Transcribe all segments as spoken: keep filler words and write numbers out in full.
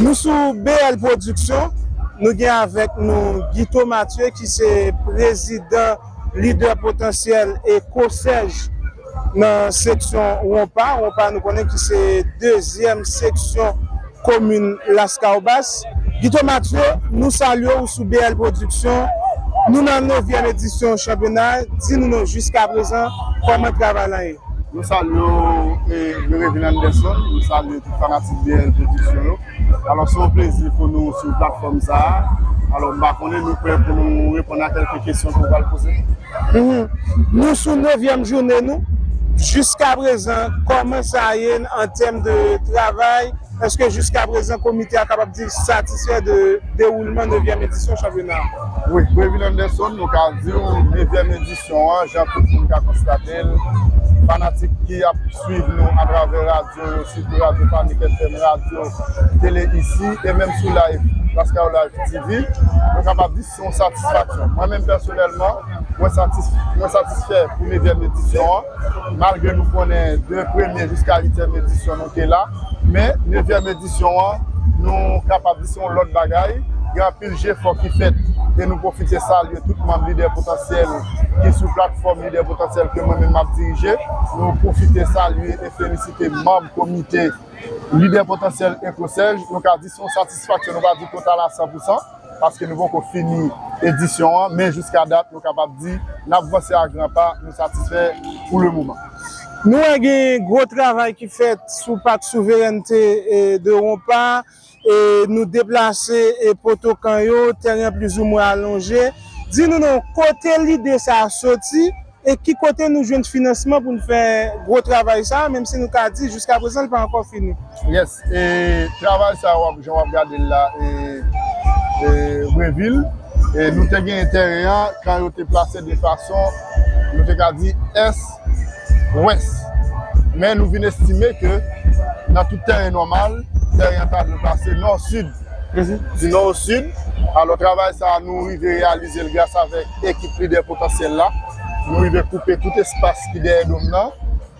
Nou sou B L Production, nou gen avèk nou Guito Mathieu ki se prezidan lidè potansyèl Ekosèj nan seksyon Wonpa. Wonpa nou konnen ki se dezyèm seksyon komin Laskawbas. Guito Mathieu, nou salye w sou B L Production. Nou nan nevyèm edisyon chanpyona. Di nou non jiska prezan, kòman travay la ye? Nou salye w, e, Breville Anderson, nou salye tout fanatik B L Production yo. Alò, se yon plezi pou nou sou platfòm sa a. Alò, m pa konnen nou prè pou nou reponn a kèlke kesyon ke w pral poze. Mhm. Nou sou nevyèm jounen nou. Jiska prezan, kòman sa ye an tèm de travay? Èske jiska prezan komite a kapab di l satisfè de dewoulman nevyèm edisyon chanpyona a? Wi, Breville Anderson, nou ka di w, nevyèm edisyon an, jan tout moun ka konstate l, fanatik ki ap swiv nou atravè radyo yo, sitou Radyo Panik F M, Radyo Tele Isi, e menm sou live, Lascau Live T V, nou kapab di se yon satisfaksyon. Mwen menm pèsonèlman, mwen satis-, mwen satisfè pou nevyèm edisyon an, malgre nou konnen de premye jiska uityèm edisyon nou te la, men nevyèm edisyon an, nou kapab di se yon lòt bagay. Gen anpil jefò ki fèt e nou pwofite salye tout manm Lidè Potansyèl ki sou platfòm Lidè Potansyèl ke mwen menm m ap dirije. Nou pwofite salye e felisite manm komite Lidè Potansyèl Ekosèj. Nou ka di se yon satisfaksyon, nou pa di total a san pou san, paske nou poko fini edisyon an, men jiska dat, nou kapab di n ap vanse a gran pa, nou satisfè pou le moman. Nou wè gen gwo travay ki fèt sou Pak Souverènte, e, de Wonpa, e, nou deplase, e, poto kan yo, tèren an plizoumwen alonje. Di nou non, kote lide sa a soti? E ki kote nou jwenn finansman pou n fè gwo travay sa a, menm si nou ka di jiska prezan li pa ankò fini? Yes, e travay sa a, w ap, jan w ap gade l la, e, e, Breville, e nou te gen tèren an, kan yo te plase de fason, nou te ka di, ès, wès. Men nou vin estime ke nan tout tèren nòmal, tèren an ta dwe plase nò-sid. Mhm. Di nò o sid. Alò, travay sa a, nou rive reyalize l gras avèk ekip Lidè Potansyèl la. Nou rive koupe tout espas ki dèyè dòm nan.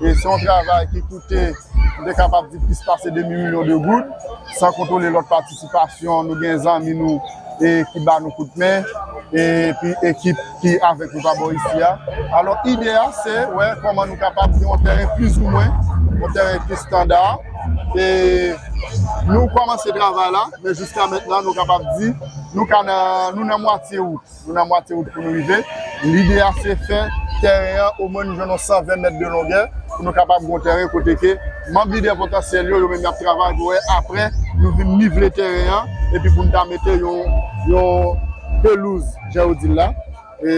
E se yon travay ki koute, m te kapab di, plis pase demi milyon de goud, san kontwole lòt patisipasyon. Nou gen zanmi nou, e, ki ba nou kout men, epi ekip ki avèk nou pa bò isi a. Alò, ide a, se wè kòman nou kapab gen yon tèren plizoumwen, yon tèren ki estanda. E nou kòmanse travay la, men jiska mentnan, nou kapab di, nou ka nan, nou nan mwatye wout. Nou nan mwatye wout pou nou rive. Lide a, se fè tèren an, omwen nou jwenn yon san ven mèt de longè, pou nou kapab gen yon tèren kote ke manm Lidè Potansyèl yo, yo menm y ap travay pou wè, apre, nou vin nivle tèren an, epi pou nou ta mete yon, yon pelouz, jan yo di l la, e,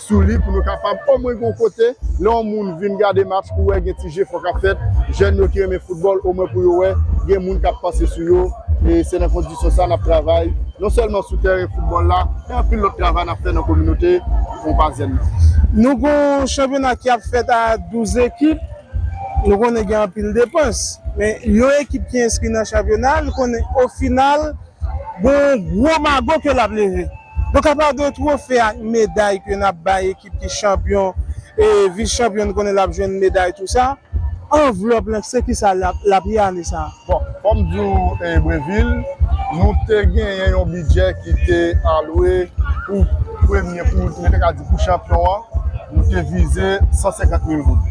sou li, pou nou kapab omwen gen yon kote, lè yon moun vin gade match, pou wè gen ti jefò k ap fèt, jèn yo ki renmen foutbòl, omwen pou yo wè, gen moun k ap panse sou yo, e se nan kondisyon sa n ap travay, non sèlman sou tèren foutbòl la, men anpil lòt travay n ap fè nan kominote wonpazyèn nan. Nou gon chanpyona ki ap fèt a douz ekip, nou konnen gen anpil depans, men yon ekip ki enskri nan chanpyona, nou konnen o final, gon gwo mago ke l ap leve. Donk, apa de twofe ak meday ke n ap bay ekip ki chanpyon, e vis chanpyon, nou konnen l ap jwenn meday, tou sa. Anvlòp lan, se kisa l ap, l ap ye ane sa a? Bon, fò m di w, e, Breville, nou te genyen yon bidjè ki te alwe pou premye, pou, nou te ka di pou chanpyon an, nou te vize san senkant mil goud.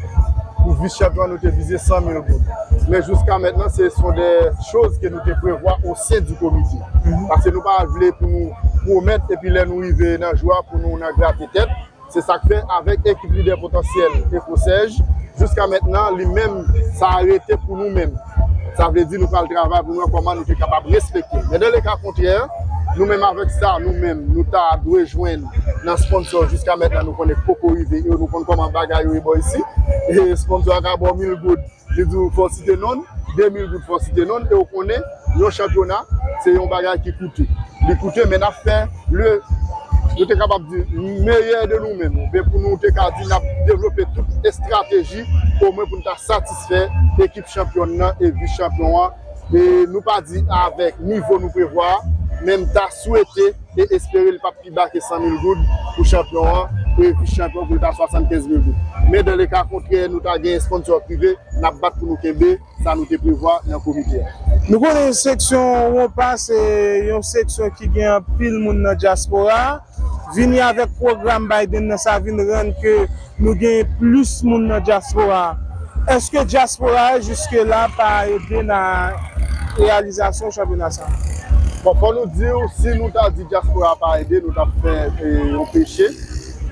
Pou vis chanpyon an, nou te vize san mil goud. Men jiska mentnan, se sont des choses que nou te prevwa au sein du comité. Mhm. Paske nou pa vle pou nou pwomèt, epi lè nou rive nan jou a, pou nou nan grate tèt. Se sa k fè, avèk ekip Lidè Potansyèl Ekosèj, jiska mentnan, li menm, sa a rete pou nou menm. Sa vle di nou pral travay pou nou wè kòman nou te kapab respekte. Men dans le cas contraire, nou menm avèk sa, nou menm, nou ta dwe jwenn nan sponsò jiska mentnan, nou konnen k poko rive, e nou konn kòman bagay yo ye bò isi. E sponsò a ka ba w mil goud, li di w fò w site non l, de mil goud fò w site non l, e w konnen yon chanpyona, se yon bagay ki koute. Li koute, men n ap fè le, nou te kapab di, meyè de nou menm. Men pou nou te ka di, n ap devlope tout estrateji, omwen pou n ta satisfè ekip chanpyon nan e vis chanpyon an. E nou pa di avèk nivo nou prevwa, men m ta swete e espere l p ap pi ba ke san mil goud pou chanpyon an, e vis chanpyon pou l ta swasannkenz mil goud. Men dans le cas contraire, nou ta gen sponsò prive, n ap bat pou nou kenbe sa nou te prevwa nan komite a. Nou konnen seksyon Wonpa se yon seksyon ki gen anpil moun nan dyaspora. Vini avèk pwogram Biden nan, sa vin rann ke nou gen plis moun nan dyaspora. Èske dyaspora a jiske la pa ede nan reyalizasyon chanpyona sa? Bon, fò nou di w, si nou ta di dyaspora pa ede, nou t ap fè e, yon peche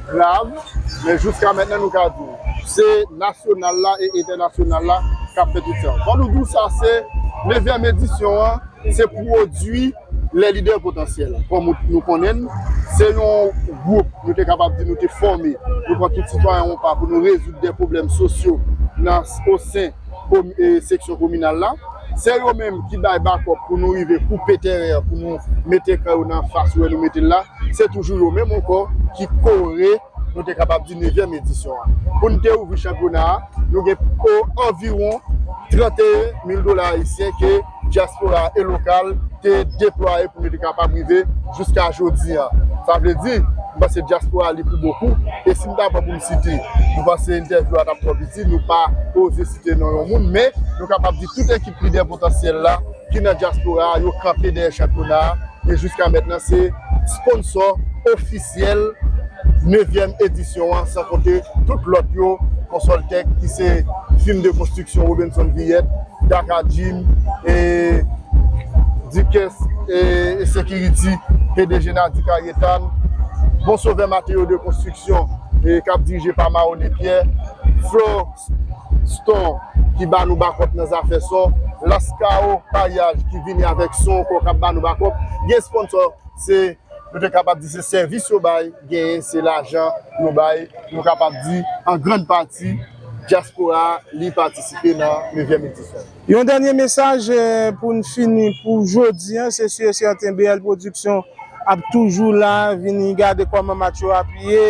grav. Men jiska mentnan, nou ka di w, se nasyonal la e entènasyonal la k ap fè tout sa. Fò nou di w sa, se nevyèm edisyon an, se pwodui lè lidè potansyèl. Kòm nou konnen n, se yon gwoup, nou te kapab di nou te fòme. Nou pran tout sitwayen Wonpa pou nou rezoud de pwoblèm sosyo nan o sen komi- e, seksyon kominal la. Se yo menm ki bay bakòp pou nou rive koupe teren an, pou nou mete kan yo nan fas ou wè nou mete l la. Se toujou yo menm ankò ki kore, nou te kapab di, nevyèm edisyon an. Pou n te ouvri chanpyona a, nou gen o anviwon tranteyen mil dola ayisyen ke dyaspora e lokal te deplwaye pou nou te kapab rive jiska jodi a. Sa vle di, m panse dyaspora li pou bokou, e si m ta pran pou m site, m panse entèvyou a t ap twò piti, nou pa oze site non yon moun, men nou kapab di tout ekip lidè potansyèl la ki nan dyaspora a, yo kanpe dèyè chanpyona a, e jiska mentnan se sponsò ofisyèl nevyèm edisyon an, san konte tout lòt yo, Consoltech ki se fim de konstriksyon Robinson Villette, Daka Gym, e Dikes e, e Security, P D G Nadi Kayetan, Bon Sovè Mateyo de Konstriksyon, e k ap dirije pa Maone Pierre, Flow Store ki ba nou bakòp nan zafè son, Lascao Payaj ki vini avèk son ankò k ap ba nou bakòp. Gen sponsò, se, nou te kapab di se sèvis yo bay, genyen se lajan yo bay, nou kapab di an grann pati dyaspora a li patisipe nan nevyèm edisyon. Yon dènye mesaj eh, pou n fini pou jodi a, se si e sèten B L Production ap toujou la, vini gade kòman match yo ap ye,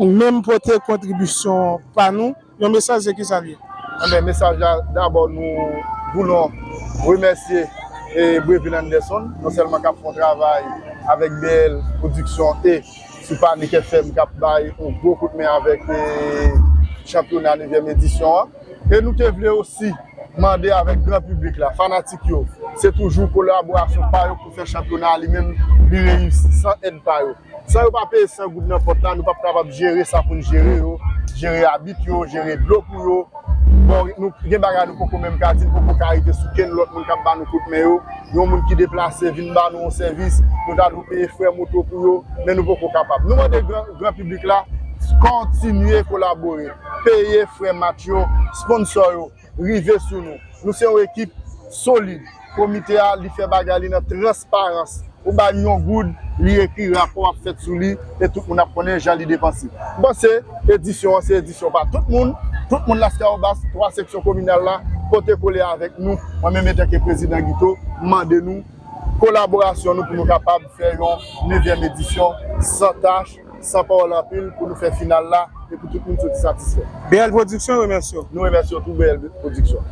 e menm pote kontribisyon pa nou. Yon mesaj, se kisa l ye? Enben, mesaj la, dabò, nou voulon remèsye e Brevin Anderson, non sèlman k ap fè yon travay avèk B L Production e sou Panic F M k ap bay yon gwo kout men avèk e chanpyona nevyèm edisyon an. E nou te vle osi mande avèk gran piblik la, fanatik yo, se toujou kolaborasyon pa yo pou fè chanpyona a li menm li reyisi. San èd pa yo, san yo pa peye san goud nan pòt la, nou p ap kapab jere sa pou n jere yo, jere abit yo, jere dlo pou yo. Bon, nou gen bagay nou poko menm ka di, n poko ka rive sou kenn lòt moun k ap ba nou kout men yo. Yon moun ki deplase vin ba nou yon sèvis, nou ta dwe peye frè moto pou yo, men nou poko kapab. Nou mande gran, gran piblik la kontinye kolabore, peye frè match yo, sponsò yo, rive sou nou. Nou se yon ekip solid. Komite a, li fè bagay li nan transparans. Ou ba l yon goud, li ekri rapò ap fèt sou li, e tout moun ap konnen jan li depanse. M panse edisyon an se edisyon pa tout moun. Tout moun Lascahobas, twa seksyon kominal la, pote kole avèk nou. Mwen menm, antanke prezidan Guito, m mande nou kolaborasyon nou pou nou kapab fè yon nevyèm edisyon san tach, san pawòl anpil, pou nou fè final la e pou tout moun soti satisfè. B L Production remèsye w. Nou remèsye w tou, B L Production.